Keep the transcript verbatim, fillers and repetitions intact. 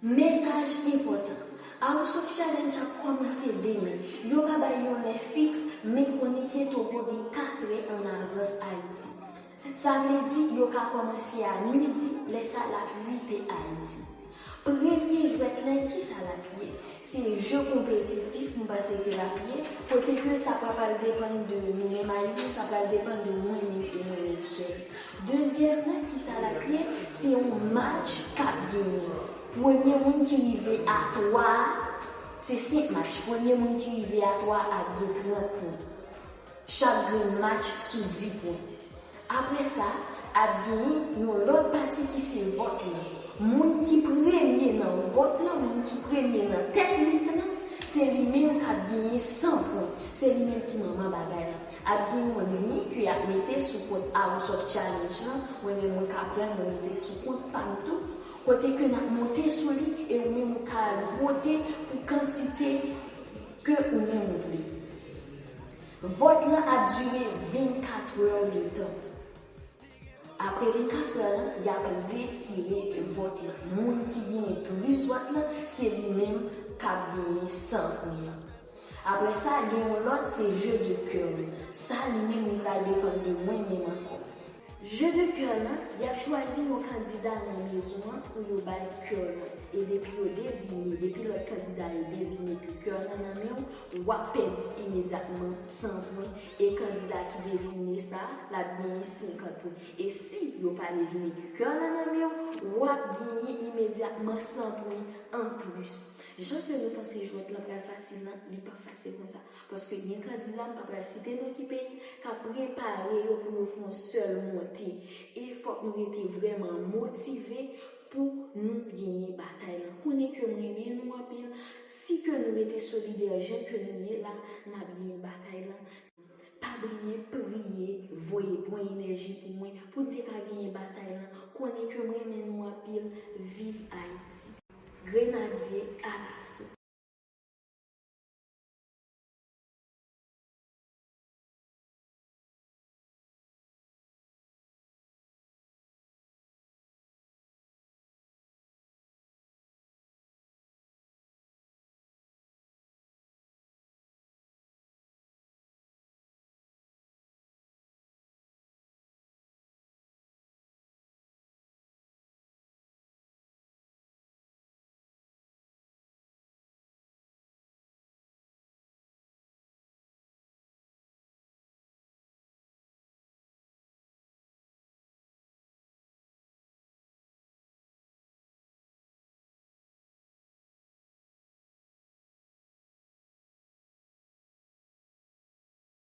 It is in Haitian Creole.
Mesaj enpòtan. House of Challenge ap kòmanse demen. Yo pa bay yon lè fiks, men konnen ke Togo gen kat è an avans Ayiti. Sa vle di yo ka kòmanse a midi, lè sa l ap uit è Ayiti. Premye jwèt lan, kisa l ap ye? Se je konpetitif, m panse ke l ap ye, kote ke sa pral depann de nou menm Ayisyen, sa pral depann de mwen menm e mwen menm sèl. Dezyèm nan, kisa l ap ye? Se yon match k ap genyen. Premye moun ki rive a twa a, se senk match. Premye moun ki rive a twa a ap gen trant pwen. Chak grenn match sou dis pwen. Apre sa, ap genyen yon lòt pati ki se vòt lan. Moun ki premye nan vòt lan, moun ki premye nan tèt lis lan, se li menm k ap genyen san pwen. Se li menm ki manman bagay lan. Ap gen yon lyen ke y ap mete sou kont House of Challenge lan. Mwen menm, mwen ka pran l, mwen mete sou kont pa m tou. Kote ke n ap monte sou li e ou menm ou ka al vote pou kantite ke ou menm ou vle. Vòt lan ap dire vennkat è de tan. Apre vennkat è lan, y ap retire vòt lan. Moun ki genyen plis vòt lan, se li menm k ap genyen san pwen an. Apre sa, gen yon lòt, se je de kè lan. Sa li menm, li pral depann de mwen menm ankò. Je de kè lan, y ap chwazi yon kandida nan mezon an pou yo bay kè lan. E depi yo devine, depi lòt kandida yo devine ke kè lan nan men w, w ap pèdi imedyatman san pwen. E kandida ki devine sa, l ap genyen senkant pwen. E si yo pa devine ke kè lan nan men w, w ap genyen imedyatman san pwen anplis. Jan ke nou panse jwèt lan pral fasil lan, li p ap fasil konsa. Paske gen kandida, m pa pral site non ki peyi, k ap prepare yo pou yo fè yon sèl monte. E fòk nou rete vrèman motive pou nou genyen batay lan. Konnen ke m renmen nou anpil. Si ke nou rete solidè jan ke nou ye la, n ap genyen batay lan. Pa bliye priye, voye bon enèji pou mwen, pou n te ka genyen batay lan. Konnen ke m renmen nou anpil. Viv Ayiti!